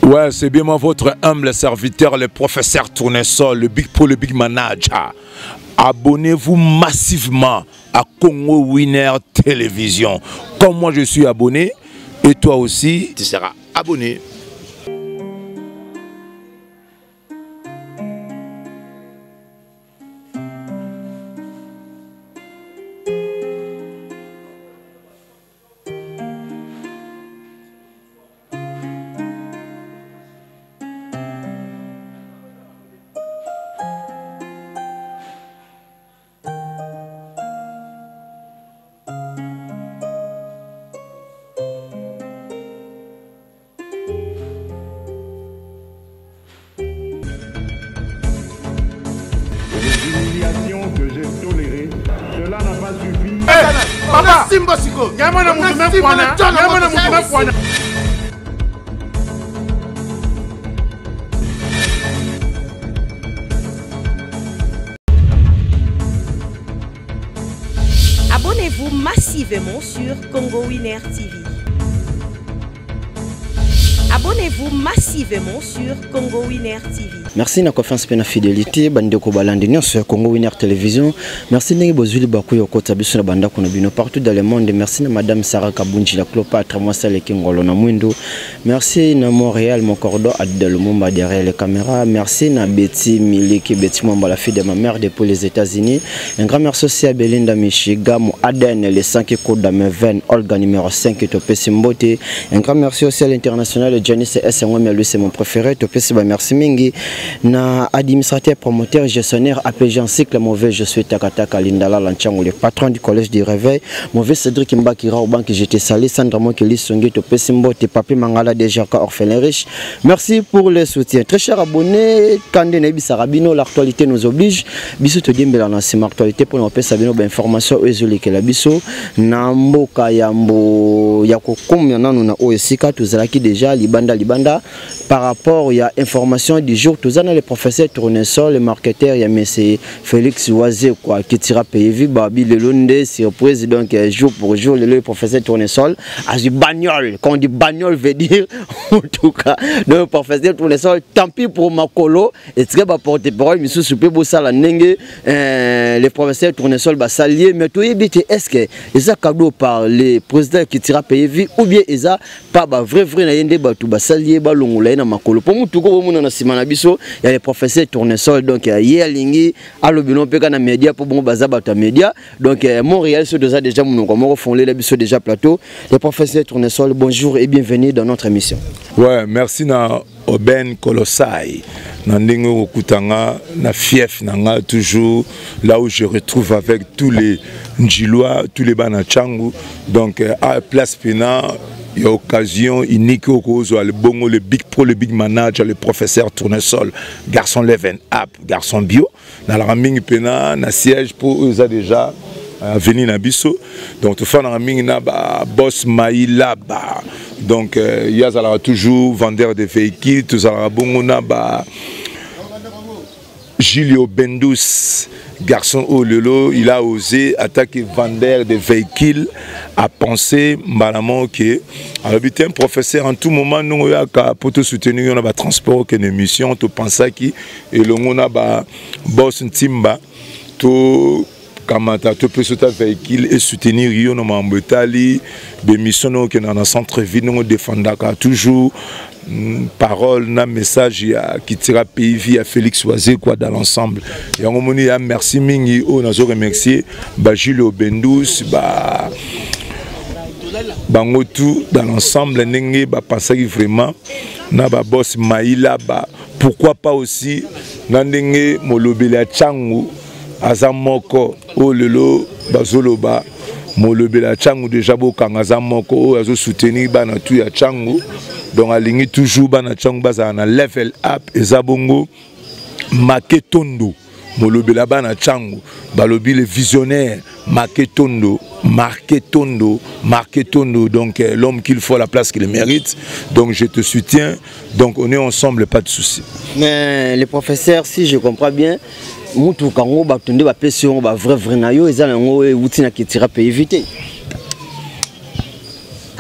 Ouais, c'est bien moi, votre humble serviteur, le professeur Tournesol, le Big Pro, le Big Manager. Abonnez-vous massivement à Congo Winner Télévision. Comme moi, je suis abonné, et toi aussi, tu seras abonné. Simba sikoyo nyama na mutu me kwana nyama na mutu me kwana. Abonnez-vous massivement sur Congo Winner TV. Abonnez-vous massivement sur Congo Winner TV. Merci na confiance pe na fidélité bandeko balandi nyonso ya Congo Winner Télévision. Merci ndenge bozwi libaku ya kokota biso na bandako na bino partout dans le monde. Merci na madame Sarah Kabunji la Cléopâtre mwasi aleki ngolo na mwindu. Merci na Montréal mon cordon Adida Lumumba derrière les caméras. Merci na Betty Miliki Betty Mwamba la fille de ma mère depuis les États-Unis. Un grand merci aussi à Belinda Michiga mon Aden le sang qui coule dans mes veines Olga numéro 5 Topesi Mbote. Un grand merci aussi à l'international Janice S. Ngomia, lui c'est mon préféré. Topesi ba merci mingi na administrateur promoteur gestionnaire APG en cycle mauvais je suis Takataka Lindala Lanchango le patron du collège du réveil mauvais Cédric Mbakira au banque j'étais salé Sandra Mokeli Songi Topesi Mbote Papi Mangala déjà orphelin riche. Merci pour le soutien. Très cher abonné Kande Nebi Sarabino, l'actualité nous oblige. Biso te diembela na sima actualité pour nous pesa bino ba information ezolekela biso na mboka ya mbo ya kokomia nanu na oyo esika tozalaki déjà libanda libanda par rapport ya information du jour. Tozana le professeur Tournesol, le marketeur ya monsieur Félix Wazekwa qui tira pays vi babi le londe surprise donc jour pour jour le professeur Tournesol a du bagnole. Quand on dit bagnole veut dire en tout cas donc professeur Tournesol tant pis pour Makolo et très bas porte-parole monsieur soupe bosala ndenge le professeur Tournesol ba salier mais toyebi te est-ce que eza cadeau par le président qui tira pays vie ou bien eza pas ba vrai vrai na yende batu ba salier ba longola na makolo po mutu ko mona na sima na biso ya le professeur Tournesol donc ye alingi alobino pe kana média po bon baza bato ya média donc Montréal so déjà déjà monoko moko fondé la biso déjà plateau. Le professeur Tournesol, bonjour et bienvenue dans notre émission. Ouais, merci na Oben Kolosai na ndenge okutanga na fief nanga toujours là où je retrouve avec tous les Njilois, tous les bana Tshangu donc à place pena il y a occasion unique au cause le bongo le big pro le big manager le professeur Tournesol garçon leven up garçon bio na la mingi pena na siège pour eux a déjà venu na biso donc tout faire na mingi na ba boss Maïla ba donc il y a toujours vendeur de véhicules tout ça bongo na ba Julio Bendous garçon au lolo il a osé attaquer vendeur de véhicules a pensé malamment que alors un professeur en tout moment nous ya ka pour te soutenir on a ba transport que une mission to pensa qui et le on a ba boss Ntimba to kamata to peso ta véhicule et soutenir yo no mambo etali des missions no ke na centre ville no défendaka toujours parole na message ya qui tira pays vie à Félix Wazekwa dans l'ensemble. Yango moni ya merci mingi o nazo remercier ba Julio Bendous ba bango tout dans l'ensemble ndenge ba pensaki vraiment na ba boss Maïla ba pourquoi pas aussi na ndenge molobeli ya Tshangu aza moko oyo lelo bazoloba molobeli ya Tshangu déjà bokanga aza moko oyo azo soutenir bana tout ya Tshangu donc alingi toujours bana Tshangu bazala na level up eza bongo Maketondo molobeli bana Tshangu balobi le visionnaire Maketondo Marketondo Marketondo donc l'homme qu'il faut à la place qu'il mérite donc je te soutiens donc on est ensemble pas de souci. Mais le professeur si je comprends bien mutu kango bato nde bapesi yango ba vrai vrai na yo eza nango euti na kitira pe éviter.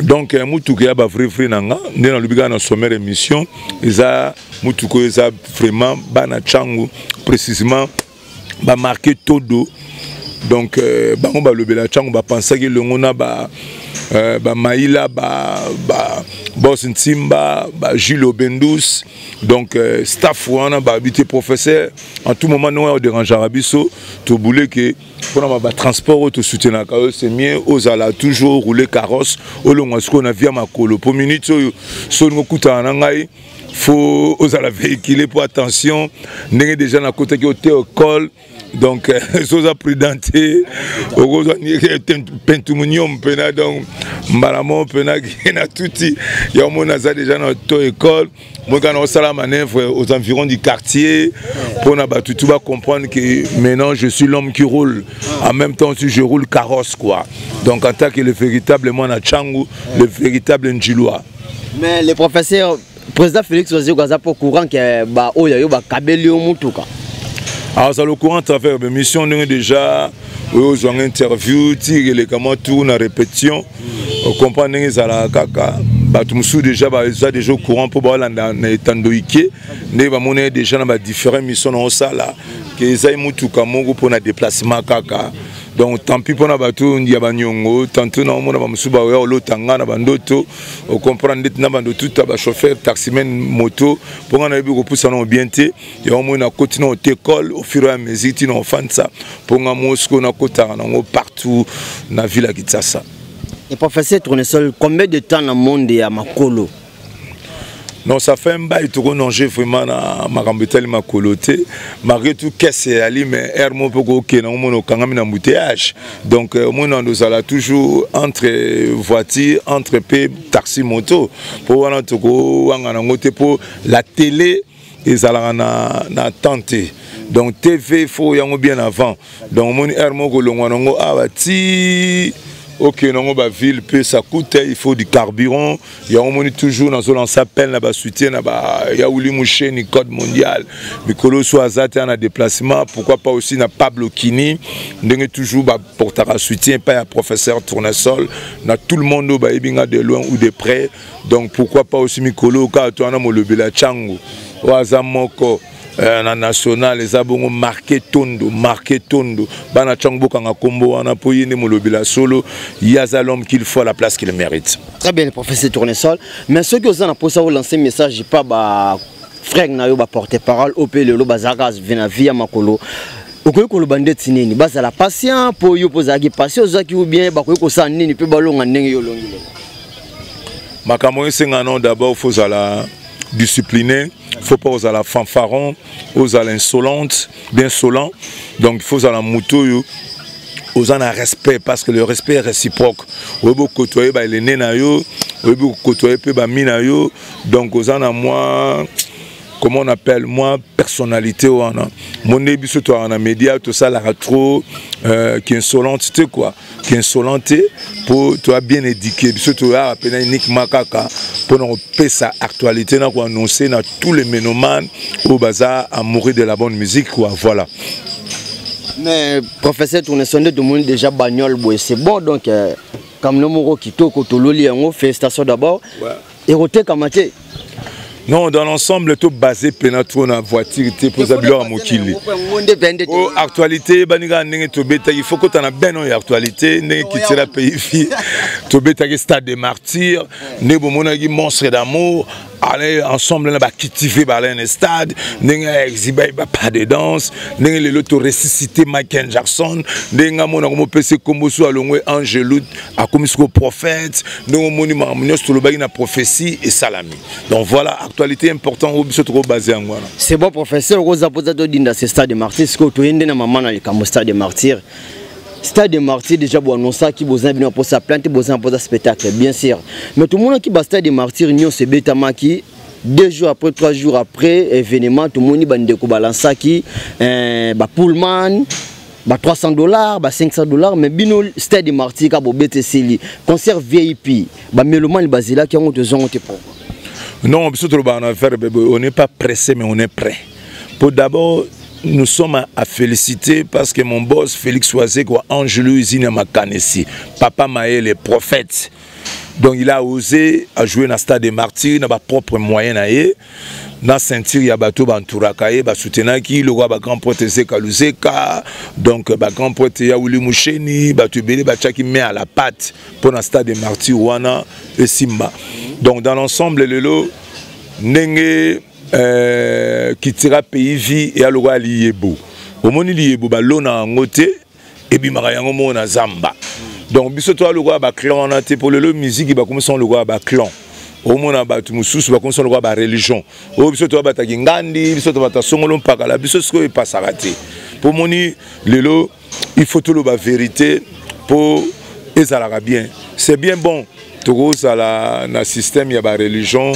Donc eh, motuka ya bavrai vrai na nga nde nalobi kaka na sommaire émission, eza motuka oyo eza vraiment bana Tshangu, précisément bamarke Todo. Donc bango balobela Tshangu, bapansaki elongo na ba bamaila ba, ba bos Ntimba, ba Jules Obendus. Donc staff wana babi te, professeur, en tout moment ndenge oyo odérangeaka biso, tobule ke mpona batransport oyo tosoutenaka oyo, c'est mieux ozala toujours rouler carrosse, olongwa sikoyo na via makolo, po minute oyo so olingi okutana na ngai, faut ozala véhiculé, po attention, ndenge déjà nakotaki ote école. Donc so oza prudent te, okozwa pentumunium mpena. Donc mbala moko mpena ke na tuti ya omona aza déjà na to école moi, quand on osala manœuvre aux environs du quartier mpona bato tu comprendre que maintenant je suis l'homme qui roule, en même temps aussi je roule carrosse quoi. Donc en tant que le véritable mwana Tshangu, le véritable Njilois. Mais le professeur, président Félix Wazekwa aza po courant ke baoyo yo bakabeli yo mutuka? Azala au courant à travers bamission, ndenge déjà oyo ozwanga interview ti eleka mwa tour na répétition, ocomprendre ndenge ezalaka kaka. Bato mosusu déjà baza déjà au courant mpo baolanda na etando ike, ndenge bamoni ye déjà na badifférent mission na osala ke ezai motuka moko mpona déplacement kaka. Donc tant pis mpona bato ya baniongo, tantôt naomona bamosusu baoya olota nga na bandoto, ocomprendre ndeti na bandoto ta bachauffeur taximen moto, mpo nga nayebi kopusa nango bien te. Yango moi nakoti na auto école au fur et à mesure ntina ofandisa, mpo nga mo sikoyo nakotaka nango partout na ville ya Kinshasa. Et professeur Tournesol, combien de temps na monde ya makolo? Non, ça fait un bail tokonanger vraiment na makambo etali makolo te. Malgré tout kese eyali, mais aire mo mpe kokokende omona okangami na embouteillage. Donc omona ozala toujours entre voiture, entre mpe taxi moto, mpo wana tokowanga nango te, mpo la télé ezalaka na temps te. Donc TV faut yango bien avant. Donc omoni aire moko kolongwa nango awa ti okende nango baville mpe ça coûte, il faut du carburant. Yango omoni toujours nazolansa appel na basoutien na bayauli Musheni, code mondial, mikolo so aza te na déplacement. Pourquoi pas aussi na Pablo Kini, ndenge toujours baportaka soutien epai ya professeur Tournesol, na tout le monde oyo bayebi nga de loin ou de près. Donc pourquoi pas aussi mikolo kaka to wana molobela Tshangu oyo aza moko na national, eza bongo Marke Tondo. Marke Tondo, bana Tshangu, bokanga nkombo wana mpo ye nde molobela solo, ye aza l'homme qu'il faut à la place qu'il mérite. Très bien, professeur Tournesol. Mais soki oza na mposa olancer message pa ba frère na yo, baporte parole oyo mpe lelo bazalaka na vie ya makolo, okoki koloba ndeti nini? Bazala patient mpo yo mpo ozalaki patient, ozalaki, ou bien bakoki kosala nini mpe balonga ndenge yo olongi lelo? Makambo oyo esenga non, d'abord faut ozala discipliné, faut pas ozala fanfaron, ozala insolente, bien insolent. Donc il faut ozala motu oyo oza na respect, parce que le respect est réciproque. Oyebi okotoye baelene na yo, oyebi kokotoye mpe bami na yo. Donc oza na mwa, comment on appelle, moi personnalité wana monde biso toyaka na média, tosalaka trop qu'insolente te quoi, qu'insolent te, mpo toya bien éduqué. Biso toyaka mpena uniquement kaka mpona kopesa actualité na koannoncer na tous les mélomanes oyo baza amoureux de la bonne musique quoi, voilà. Mais professeur Tournesol, nde tomoni déjà bagnole boye, c'est bon. Donc camion moko kitoko tololi yango, félicitation d'abord. Ekotekama te? Non, dans l'ensemble to basé pena trop na voiture te, mpo eza biloko ya mokili. O actualité eyebani kaka ndenge tobetaki, faut kota na beno ya actualité, ndenge kitira pays fi tobetaki stade de Martyr, ndenge bomonaki Monstre d'amour aller ensemble na bacultive bala na stade, ndenge exhiba ba de danse, ndenge lelo to ressuscité Michael Jackson, ndenge nga mona komopesa kombo so alongwe Angelou, akomi siko prophète, ndenge omoni makambo nyonso tolobaki na prophétie esalami. Donc voilà, actualité important oyo biso tokobase yango wana. C'est bon, professeur. Okoza mpoza todinda ce stade de Martyr. Sikoyo toyende na mama na likambo stade de Martyr. Stade de Martyr, déjà boannonsaki boza bino mposa plein te, boza mposa spectacle bien sûr, mais tomonaki bastade de Martyr nyonso ebetamaki 2 jours après, 3 jours après événement. Tomoni bandeko balansaki bapullman ba 300 $, ba 500 $, mais bino stade de Martyr ka bobeta esili, concert VIP bamélomane bazelaki yango, tozongo te. Pourquoi? Non, biso tolobaka na verbe, on n'est pas pressé mais on est prêt. Pour d'abord nous sommes à féliciter parce que mon boss Félix Wazekwa, Angelou Izina Makanesi, Papa Maël, le prophète. Donc il a osé à jouer na stade des Martyrs na ba propre moyen na ye, na ceinture ya bato baentouraka ye, basoutenaki lokola bagrand prêtre Zeka Luzeka, donc bagrand prêtre ya Wili Musheni, bato ebele batiaki main à la pâte mpo na stade des Martyrs wana esimba. Donc dans l'ensemble, lelo ndenge Kitira Pays Vie eya lokola liyebo. Omoni liyebo, balona yango te, ebimaka yango moko na zamba. Donc biso toya lokola baclan wana te, mpo lelo musique bakomisa lokola baclan. Omona bato mosusu bakomisa lokola bareligion oyo biso toya bataki ngandi, biso tobata songolo mpakala. Biso sikoyo epasaka te, mpo moni lelo il faut toloba vérité mpo ezalaka bien. C'est bien bon, tokozala na système ya bareligion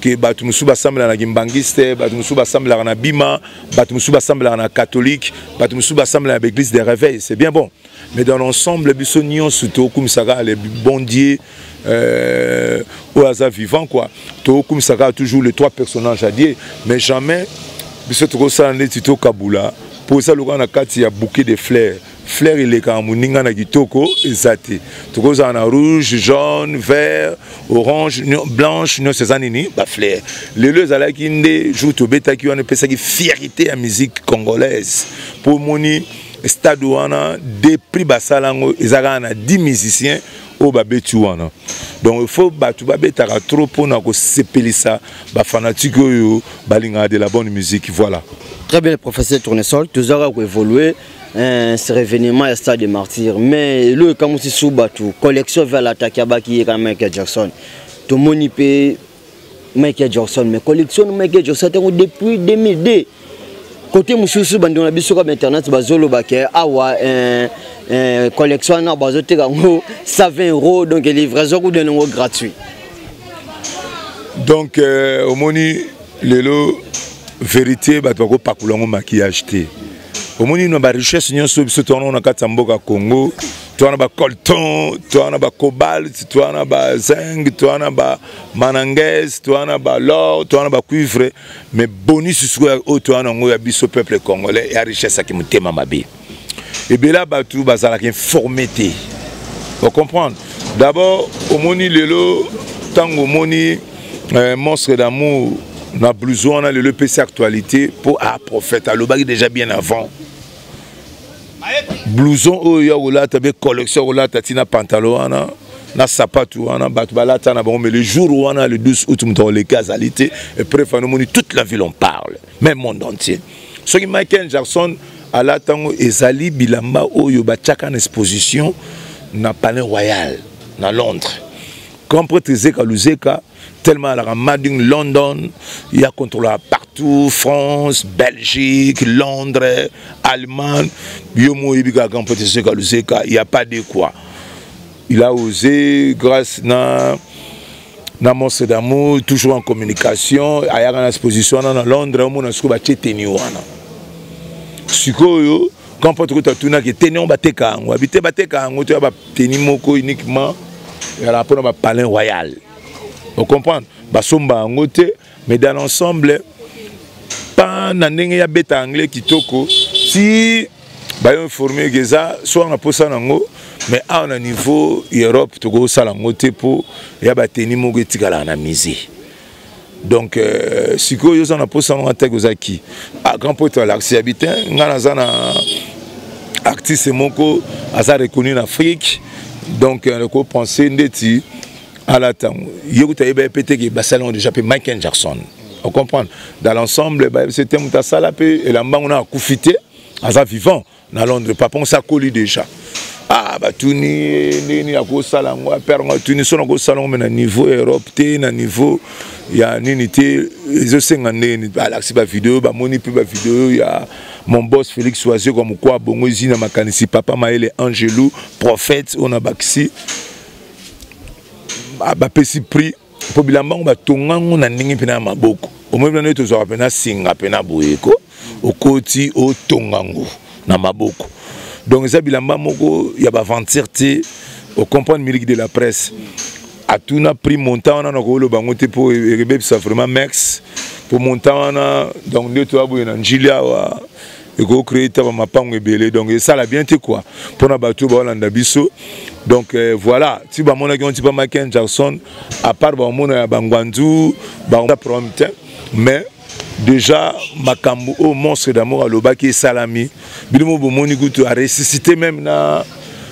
ke bato mosusu basambelaka na kimbangiste, bato mosusu basambelaka na bima, bato mosusu basambelaka na catholique, bato mosusu basambelaka na baéglise de réveil. C'est bien bon, mais dans l'ensemble, biso nyonso tokumisaka le bon Dieu oyo aza vivant quoi. Tokumisaka toujours les trois personnages à Dieu, mais jamais biso tokosala neti tokabula, mpo eza lokola na kati ya bouquet de fleurs, fleur elekaka moninga na kitoko eza te. Tokozala na rouge, jaune, vert, orange, blanche, nyonso eza nini? Bafleur. Lelo ezalaki nde jour tobetaki wana, epesaki fierté ya musique congolaise, mpo omoni stade wana, depuis basala yango, eza kaka na 10 musiciens oyo babeti wana. Donc il faut bato babetaka trop mpona kosepelisa bafanatike oyo balingaka de la bonne musique, voilà. Très bien, professeur Tournesol. Tozalaka koévoluer ce événement ya stade de Martyr, mais elo ekamwisi su bato, collection vers l'attaque abaki ye kaka Michael Jackson. Tomoni mpe Michael Jackson, mais collection Michael Jackson ntango depuis 2002. Côté mosusu, bandeko na biso kaka internet bazoloba ke awa collection wana bazoteka yango 120 euros, donc livraison kudu yango gratuit. Donc omoni lelo vérité, bato bakopakola yango maquillage te. Omoni na barichesse nyonso biso towana na kati ya mboka Congo, towana bacoltan, towana bacobalt, towana bazinc, towana bamanganèse, towana bal'or, towana bacuivre, mais bonus sikoyo oyo towana yango ya biso peuple congolais ya richesse yaki motema mabe. Ebele ya bato bazalaka informé te, ocomprendre. D'abord omoni lelo, ntango omoni Monstre d'amour na blouson wana, lelo epesi actualité, mpo a prophète alobaki déjà bien avant blouson oyo ya kolata be collection ya kolata ntina pantalon wana na sapatu wana, bato balata na bango. Mais le jour wana, le 12 août, moto akoleki azali te. Et preuve, omoni toute la ville on parle, même monde entier. Soki Michael Jackson alata yango, ezali bilamba oyo batiaka na exposition na Palais Royal na Londres. Grand prêtre Zeka Luzeka, tellement alaka made in London, ya contrôlaka partout, France, Belgique, Londres, Allemagne. Yo mo oyebi kaka grand prêtre Zeka Luzeka, il y a pas de quoi. Il a osé grâce na Monstre d'amour, toujours en communication, ayaka na exposition wana na Londres. Omona sikoyo batie tenue wana. Sikoyo grand prêtre kuta atunaki tenue yango, bateka yango abi te, bateka yango to ya batenue moko uniquement ezalaka mpona bapalais royal, ocomprendre, basomba yango te. Mais dans l'ensemble, pa na ndenge ya beta anglais kitoko, si bayo informe ke eza so wana mposa nango, mais awa na niveau Europe tokosala yango te, mpo ya batenue moko etikalaka na musée. Donc sikoyo oza na mposa yango ataki ozaki ah, grand prêtre alakisi yabi te. Ngai naza na artiste moko aza reconnu na Afrique, donc kopense ndeti alata yango, ye kuta yeba ye mpe teke basala yango déjà mpe Michael Jackson, ocomprendre. Dans l'ensemble, c'était moto asala mpe elamba ngo na akufi te, aza vivant na Londres. Papa onsi akoli déjà. Ah, batuni ndenge nini akosala yango, apere yango atuni so nakosala yango, me na niveau Europe te, na niveau ya nini te, ezosenga ndenge nini. Balakisi bavideo, bamoni mpe bavideo ya mon boss Félix Wazekwa mokwa bongo ezi na makanisi papa Mayele Angelu prophète oyo na bakisi bapesi prix, mpo bilamba yango batonga yango na ndenge mpena ya maboko. Omoni mpena ndenge tozwaka mpena singa mpena boye ko okoti otonga yango na maboko. Donc eza bilamba moko ya baaventure te, ocomprendre. Miliki de la presse atuna prix, montant wana nakoloba yango te mpo ebebisa vraiment max, mpo montant wana, donc nde toya boye na Njili awa. Ekocréer ta bamapango ebele, donc esala bien te quoi, mpona bato oyo baolanda biso. Donc voilà, ti bamonaki ngo ti pa Michael Jackson, à part bamona ya bangwanzu ba problème te. Mais déjà makambo oyo Monstre d'Amour alobaki esalami. Bino mo bomoni kutu aressuscité même na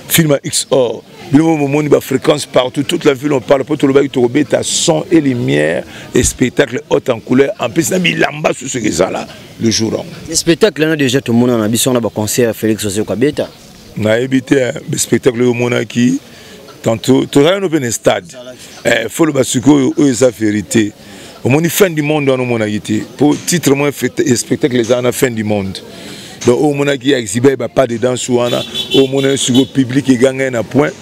film ya Xor. Bino mo bomoni bafréquence partout, toute la ville on parle, po tolobaki tokobeta son et lumière et spectacle haute en couleur, en plus na bilamba susu ezala le jour yango. Spectacle wana déjà tomona na biso na baconcert ya Félix Wazekwa abeta. Nayebi te, spectacle oyo omonaki tantôt, tozalaki no mpe na stade. Fo loba sikoyo oyo eza vérité. Omoni fin du monde wana omonaki te, po titre mo spectacle eza wana, fin du monde. Donc oyo omonaki ya exhibe bapas de danse wana, oyo omonaki sikoyo public egangai na point,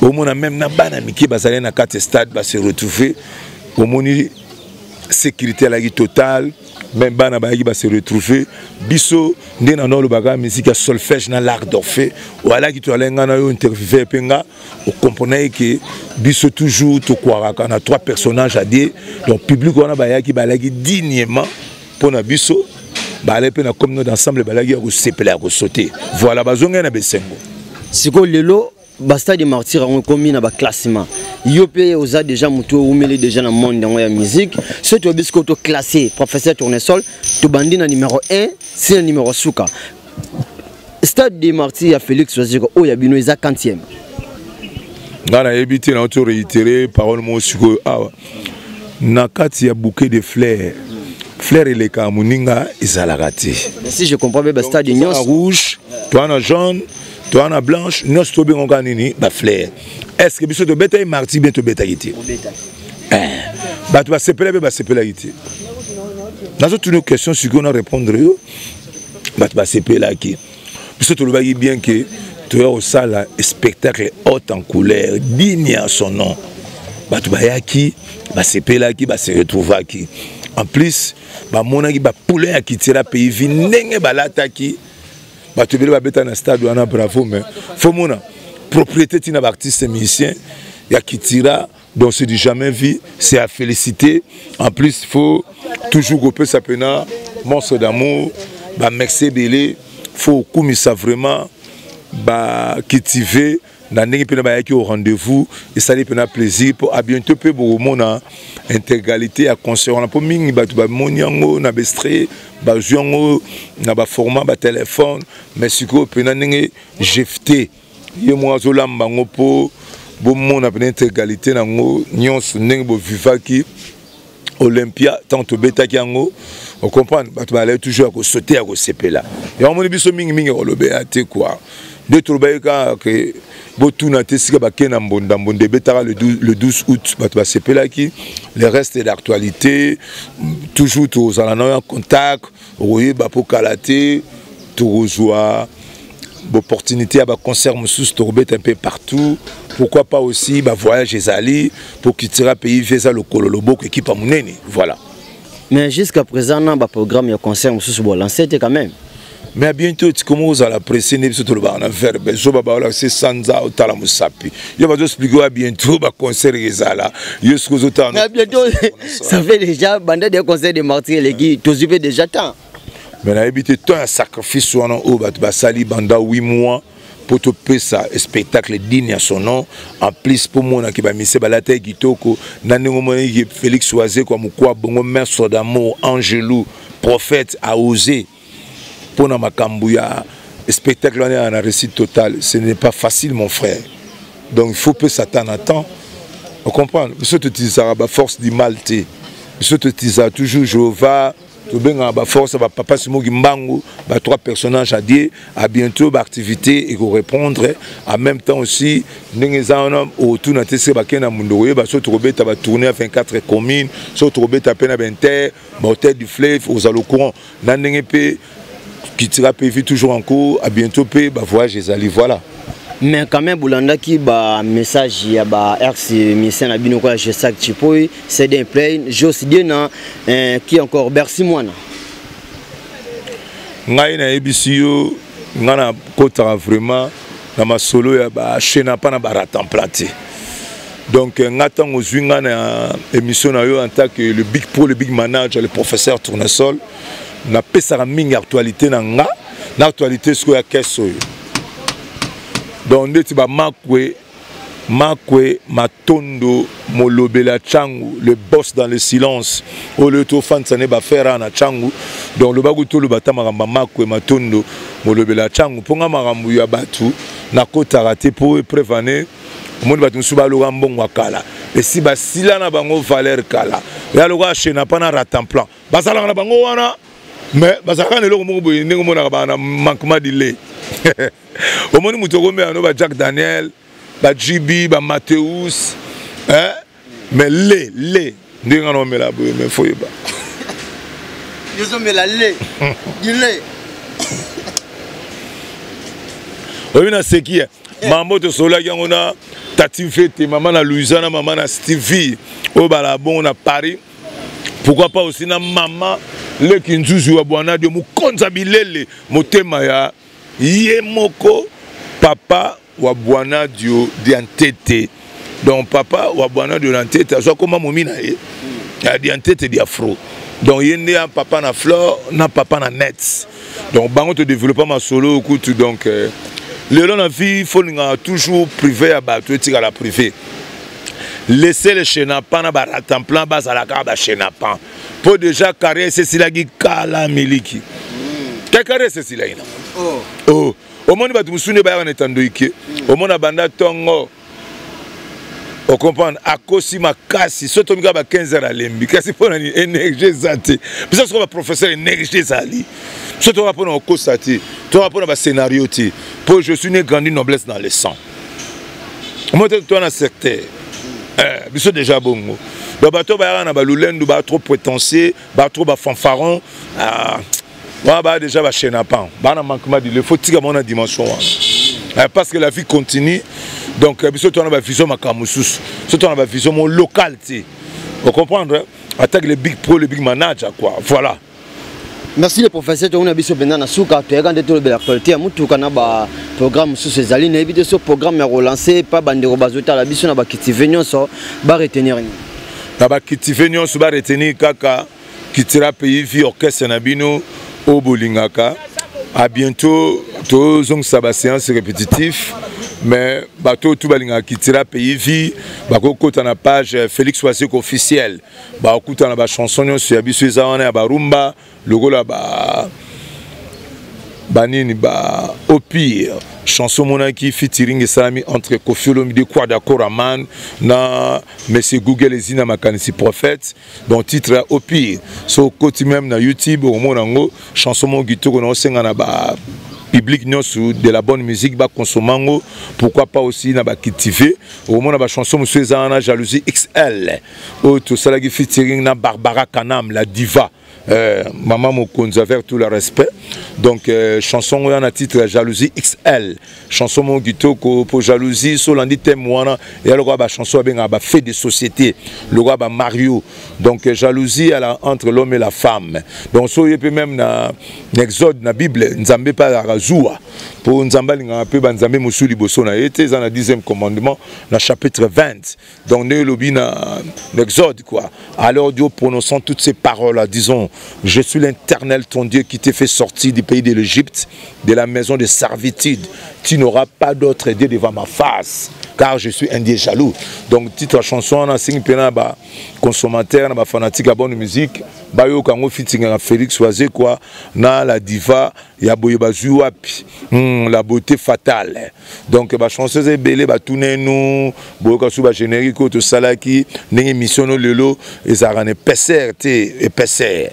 omona même na bana mike bazali na kati ya stade base retrouve. Omoni sécurité alaki totale, même bana bayaki base retrouve. Biso nde na olobaka musique ya solfège na l'art d'Orphée oyalaki, toyalaki ngai na yo interviewer mpe nga okomprendre ke biso toujours tokwaraka na trois personnages à Dieu. Donc public wana bayaki, balaki dignement mpo na biso, balaki mpe na communauté d'ensemble, balaki ya kosepela, ya kosaute. Voilà, bazongai na besengo. Sikoyo lelo bastade de Martyr yango ekomi na baclassement. Yo mpe oza déjà motu oumeli déjà na monde yango ya musique. Soki toyebi sikoyo toclasse professeur Tournesol, tobandi na numéro 1 si na numéro suka, stade de Martyr ya Félix Wazekwa oyo ya bino eza quantième? Ngai nayebi te, nauti réitérer parole moko sikoyo awa na kati ya bouquet de fleurs. Fleur elekaka moninga ezalaka te. Si je comprends bien, bastade nyonso rouge, toa na jaune, toa na blanche, nyonso tobengaka nini? Bafleur. Est ce que biso tobetaki Martyr bien? Tobetaki te. Bato basepela mpe basepelaki te. Nazotuna question sikoyo, na répondre yo. Bato basepelaki. Biso tolobaki bien ke toya kosala spectacle haute en couleur, digne à son nom. Bato bayaki, basepelaki, base retrouvaki. En plus bamonaki bapoulain ya Kitira Pays Vie ndenge balataki. Bato ebele babeta na stade wana, bravo. Mais fo mona propriété ntina baartiste musicien ya Kitira. Donc c'est du jamais vu, c'est à féliciter. En plus faut toujours kopesa mpena Monstre d'Amour bamerci ebele. Faut okumisa vraiment bacultive na ndenge mpena bayaki au rendez-vous. Esali mpena plaisir mpo à bientôt mpe bokomona intégralité ya concert wana, mpo mingi bato bamoni yango na baextrait, bazwi yango na baformat batelefone. Mais sikoyo mpena ndenge jefte ye moko azolamba yango mpo bomona mpena intégralité nango nyonso ndenge bovivaki Olympia ntango tobetaki yango. Ocomprendre, bato bazalaki toujours ya kosaute, ya kosepela. Yango moni biso mingimingi kolobeya te quoi. Nde tolobaki kaka ke botuna te esika bakei na mbonda mbonda ebetaka le 12 août, bato basepelaki. Le reste d'actualité, toujours tozala na yo en contact, okoyeba mpo kala te tokozwa opportunité ya baconcert mosusu, tokobeta mpe partout. Pourquoi pas aussi bavoyage ezali po Kitira Pays Vie eza lokolo loboko ekipa monene. Voilà. Mais jusqu'à présent na baprogramme ya concert mosusu bolance te quand même. Mais à bientôt. Tikoma ozala pressé nde biso tolobaka na verbe zoba baola se sanza otala mosapi yo bazoexplike oya bientôt baconcert ezala yo soki ozotala. Mais bientôt, ça fait déjà banda des concerts de Martyr eleki, tozwi mpe déjà temps. Mais nayebi te, temps ya sacrifice wana oyo bato basali banda 8 mois mpo topesa spectacle digne ya son nom. En plus mpo monaki bamise balataki kitoko na ndenge omonaki Félix Wazekwa mokwa bongo, maître d'amour Angelou prophète a osé mpona makambo ya spectacle wana ya na réussite totale. Ce n'est pas facile, mon frère. Donc il faut mpe satan na temps ocomprendre. Biso toutilisaka baforce du mal te, biso toutilisaka toujours Jéhovah, tobengaka baforce bapapa Simoki Mbangu, ba trois personnages à Dieu. À bientôt, baactivité ekorépondre en même temps aussi ndenge eza wana. Otuna te soki bakei na mundu koyeba so tokobeta batournée ya 24 commune, so tokobeta mpe na bainter bahôtel du Fleuve, ozala au courant na ndenge mpe Kitira Pays Vie toujours en cours. À bientôt mpe bavoyage ezali. Voilà. Mais quand même bolandaki bamessage ya ba ex musicien na bino koya Gesac Chipoi, Cd Play, Jos Diena, qui encore, Bercy Mwana. Ngai nayebisi yo, ngai nakotaka vraiment na masolo ya bachaîne mpa na baratanplan te. Donc nga ntango ozwi nga na émission na yo en tant que le big pro, le big manager, le professeur Tournesol, Napesaka mingi actualité na nga na actualité sikoyo ya kese oyo. Donc ndeti bamakwe Makwe Matondo Molobela Tshangu, le boss dans le silence. Au lieu to fandisa ne ba faire na Tshangu. Donc loba kutu loba ta makambo Makwe Matondo Molobela Tshangu ponga makambo ya batu na kotaka te po preuve omoni bato mosusu baloka mbongo ya kala esi basila na bango valeur kala ya lokola chenapa na ratanplan bazalaka na bango wana mais bazalaka na eloko moko boye ndenge omonaka baa na manquement du lait. Omoni moto okomela no ba Jack Daniel, ba GB, ba Mateus, hein? Mais le le ndenge nga naomela boye, mais fo yeba yozomela le du lait. Oyebi na seki mambo tosololaki yango na tati Mfete, mama na Louisa na mama na Stevie oyo bala bongo na Paris. Pourquoi pas aussi na mama leki Nzuzu wa Bwanadio, mokonza bilele motema ya ye moko papa wa Bwanadio Diantete. Donc papa wa Bwanadio Diantete azwa koma momi na ye ya Diantete Diafro. Donc ye nde ya papa na Flore na papa na Net. Donc bango to développer masolo kutu. Donc lelo na vie faut lingaka toujours privé ya bato etikala privé. Laissez les chenapan na ba ratanplan bazalaka ba chenapan po déjà carrière esesilaki kala miliki te carrière esesilaki na oh. Omoni bato mosusu nde bayaka na etando ike, omona banda ntongo ocomprendre akosi makasi so tomi kaka ba 15 heures alembi, kasi mpo na nini énergie eza te. Biso sikoyo baprofesseur énergie ezali so toka mpona kokosa te, toka mpona bascénario te, mpo je suis né grandi noblesse dans le sang. Omoni te toa na secteur biso déjà bongo. Donc bato bayaka na balulendu ba trop prétentieux, ba trop bafanfaron, wana baya déjà bachenapan baa na manquement de faut tika bango na dimension wana, parce que la vie continue. Donc biso toa na bavision makambo mosusu, so toa na bavision mo local te, ocomprendre, attaque le big pro, le big manager quoi, voilà. Merci le professeur, toyona biso mpenza na suka toyaka nde tolobela actualité ya motuka na baprogramme mosusu ezali. Nayebi te so programme ya relance pa bandeko bazotala biso na bakitive nyonso baretenir nini? Na bakitive nyonso baretenir kaka Kitira Pays Vie, orchestre na bino oyo bolingaka. À bientôt, tozongisa baséance répétitif, mais bato oyo tu balingaka Kitira Pays Vie bakokota na page Félix Wazekwa officiel, bakokuta na bachanson nyonso ya biso eza wana ya barumba lokola ba banini ba au pire chanson monaki featuring esalami entre Koffi Olomide, Kwada Koraman na Monsieur Google Ezina Makanisi Prophète. Donc titre au pire so okoti même na YouTube okomona yango chanson moko kitoko na osenga na ba public nyonso de la bonne musique bakonsoma yango. Pourquoi pas aussi na bacultive okomona bachanson mosusu eza wana Jalousie XL oyo tosalaki featuring na Barbara Kanam la diva, Maman Mokonzi avec tout le respect. Donc chanson oyo na titre Jalousie XL, chanson moko kitoko po jalousie so olandi thème wana eya lokola bachanson babengaka bafait de société lokola bamario. Donc jalousie ala entre l'homme et la femme. Donc so oye mpe même na Exode na Bible, Nzambe mpe azalaka zuwa po Nzambe alingaka mpe banzambe mosusu liboso na ye te, eza na 10e commandement na chapitre 20. Donc ndenge elobi na Exode quoi. Alors Dieu prononçant toutes ces paroles là, disons: je suis l'Éternel ton Dieu qui t'ai fait sortir du pays de l'Égypte, de la maison de servitude. Tu n'auras pas d'autre Dieu devant ma face, car je suis un Dieu jaloux. Donc titre ya chanson wana asengi mpena ba consommateur na bafanatique ya bonne musique bayoka yango featuring ya Félix Wazekwa na la diva ya boye bazwi wapi, la beauté fatale. Donc bachanson eza ebele, batunenu boyoka su bagénérique oyo tosalaki ndenge émission no lelo ezalaka na épaisseur te, épaisseur.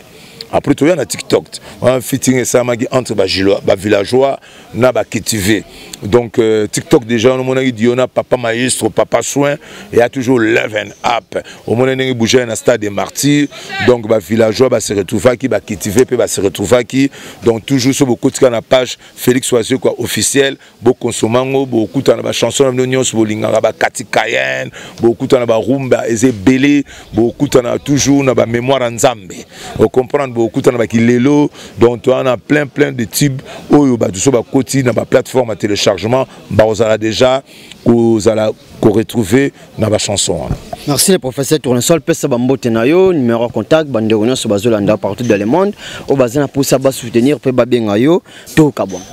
Après toya na TikTok wana featuring esalamaki entre bavillageois na bacultive. Donc TikTok déjà omonaki Diona papa maestro papa soin eya toujours love and up, omoni ndenge bouge na stade des Martyrs. Donc bavillageois base retrouvaki, bacultive mpe base retrouvaki. Donc toujours so bokotika na page Félix Wazekwa officiel, bokonsoma yango, bokutana bachanson na bino nyonso bolingaka, bakati cayenne, bokutana barumba eza ebele, bokutana toujours na bamémoire ya Nzambe, ocomprendre, bokutana bakilelo. Donc toza na plein plein de tubes oyo bato so bakoti. bakoti na baplateforme ya téléchargement, bakozala déjà kozala koretrouve na bachanson wana. Merci le professeur Tournesol. Pesa bambote na yo, numéro contact, bandeko nyonso bazolanda partout dans le monde oyo baza na mposa basoutenir mpe babenga yo to kabwana.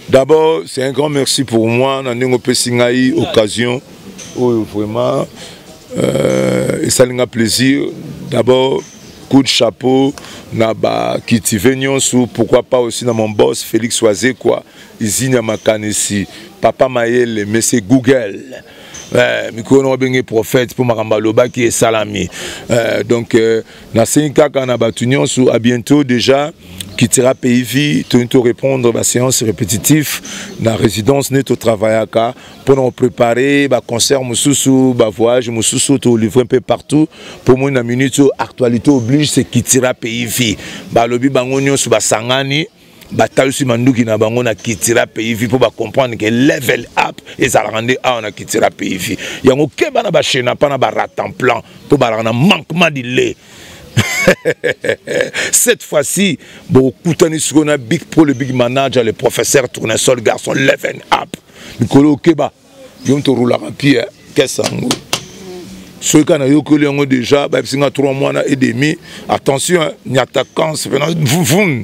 D'abord, c'est un grand merci pour moi na ndenge opesi ngai occasion oyo. Vraiment esali nga plaisir. D'abord, coup de chapeau na bacultivé nyonso, pourquoi pas aussi na mon boss Félix Wazekwa, usine ya makanisi, papa Mayele, monsieur Google. Mikolo na babenge prophète mpo makambo alobaki esalami. Donc nasengi kaka na bato nyonso, à bientôt. Déjà Kitira Pays Vie, toyini to répondre baséance répétitif na résidence nde totravaillaka mpona kopréparer baconcert mosusu, bavoyage mosusu, tolivre mpe partout. Mpo moi na minute oyo, actualité oblige, c'est Kitira Pays Vie. Balobi bango nyonso basangani, batalisi manduki na bango na Kitira Pays Vie mpo bacomprendre ke level up ezalaka nde awa na Kitira Pays Vie. Yango keba na bachena mpa na baratanplan mpo balaka na manquement du lait. Cette fois-ci bokutani sikoyo na big pro, le big manager, le professeur Tournesol, garçon level up. Mikolo okeba yo moto orulaka pie kese yango. Soki kaka nayokoli yango déjà, bayebisi nga 3 mois na et demi. Attention, nyatacance pena vum.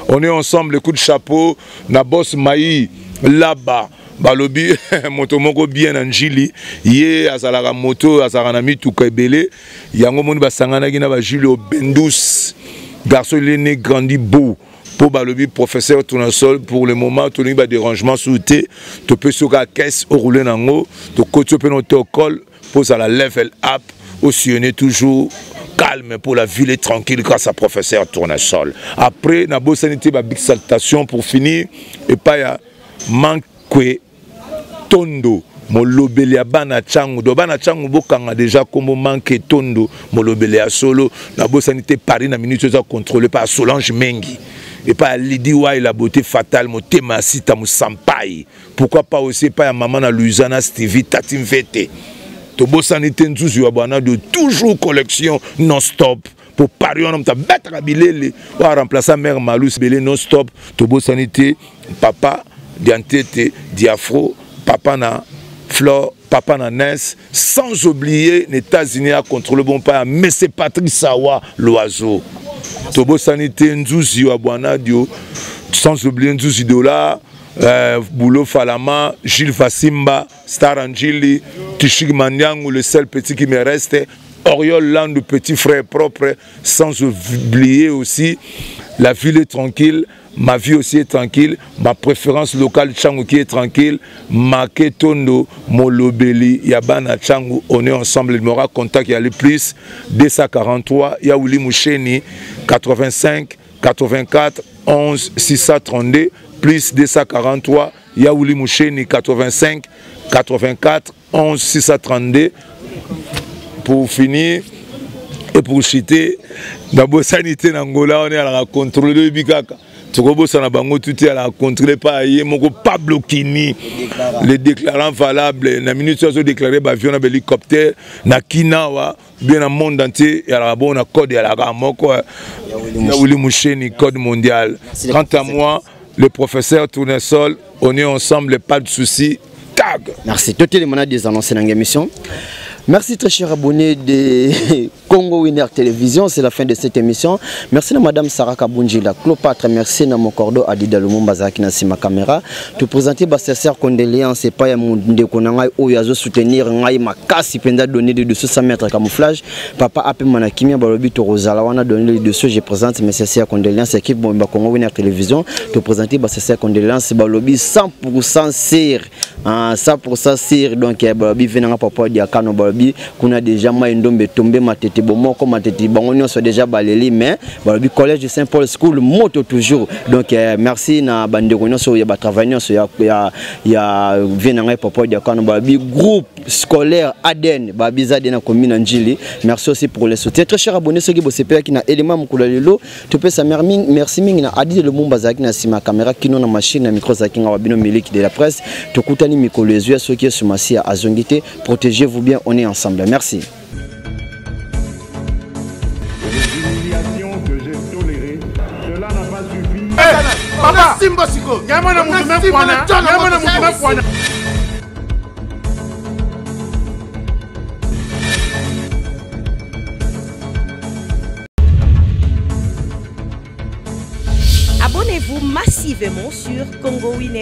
On est ensemble. Coup de chapeau na boss Mai là-bas. Balobi moto moko bien na Njili, ye azalaka moto azalaka na mituka ebele. Yango moni basanganaki na bajulio Bendus, garçon il est né grandi beau. Mpo balobi professeur Tournesol, pour le moment tolingi badérangement su te, topesi yo kaka caisse oroule nango, tokoti yo mpe na auto-école mpo ozala level up, osillonner toujours calme pour la ville est tranquille grâce à professeur Tournesol. Après, nabosani te babig salutation pour finir epai ya Mankwe Tondo, molobeli ya bana Ntango do bana Ntango. Bokanga déjà kombo Manke Tondo, molobeli ya solo. Nabosani te Paris na minute eza contrôlé par Solange Mengi, epai ya Lidi Wai, la beauté fatale, motema ya sita mosampai. Pourquoi pas aussi epai ya mama na Louisiana, Stevie Tati Mvete. Tobosani te Nzuzu ya bwana de toujours collection non stop po Paris wana moto abetaka bilele oyo aremplaça mare Malus bele non stop. Tobosani te papa Diantete Diafro, papa na Flore, papa na Nes, sans oublier les États-Unis à contrôler bon pas mais c'est Patrick Sawa l'oiseau. Tobosani te Nzuzi wa Bwanadio, sans oublier Nzuzi Dollar, Boulot Falama, Gilles Fasimba, Star Angili, Tishik Mandiangu, le seul petit qui me reste, Oriol Land, petit frère propre, sans oublier aussi la ville est tranquille, ma vie aussi est tranquille, ma préférence locale Changu qui est tranquille, Make Tondo, Molobeli, Yabana Changu, on est ensemble, il m'aura contact, il y a le plus 243, Yaouli Moucheni, 85, 84, 11, 632, plus 243, Yaouli Moucheni, 85, 84, 11, 632. Pour finir et pour citer, nabosani te na Ngola wana alaka contrôle, oyebi kaka tokobosana bango tuti alaka contrôle pa ye moko Pablo Kini, le déclarant valable na minute oyo azodéclare baavion na bahélicoptère na Kinawa bien na monde entier. Ezalaka bongo na code, ezalaka moko ya Willi Musheni, code mondial. Quant à moi, le professeur Tournesol, on est ensemble, pas de souci, tag. Merci. Tout le monde a des annonces dans l'émission. Merci, très chers abonnés de Congo Winner Télévision. C'est la fin de cette émission. Merci à Madame Sarah Kabunji, la Clopâtre. Merci à mon cordeau Adida Lumumba Zaki na sima caméra. Te présenter ba sincère condoléances et pas ya ndeko na ngai oyo azo soutenir ngai makasi penza, donner de 200 mètres camouflage. Papa ape mana kimia, balobi to rozala wana donner de 200. Je présente mes sincères condoléances, équipe Bomba Congo Winner Télévision. Te présenter ba sincères condoléances, balobi 100% sûr. Hein, 100% sûr. Donc balobi venanga papa diakano, balobi kuna déjà mai ndombe tombe matete bomoko matete bango nyonso déjà baleli, mais balobi collège de Saint Paul School moto toujours. Donc merci na bandeko nyonso ya batravail nyonso ya vie na ngai papa diakano, balobi groupe scolaire Aden, babi za na commune Njili. Merci aussi pour les soutiens, très chers abonnés. Soki bosepelaki na élément mokolo lelo, topesa merci mingi na Adi Lumumba azalaki na nsima caméra kino na machine na micro azalaki nga wa bino Miliki de la presse. Tokutani mikolo ezwi soki Yesu Masiya azongi te. Protégez-vous bien, on est ensemble, merci. Humiliations que j'ai tolérées, cela n'a pas suffi. Papa. Nasimba sikoyo. Nyama na mutu me kwana. Nyama na mutu me kwana. Abonnez-vous massivement sur Congo Winner.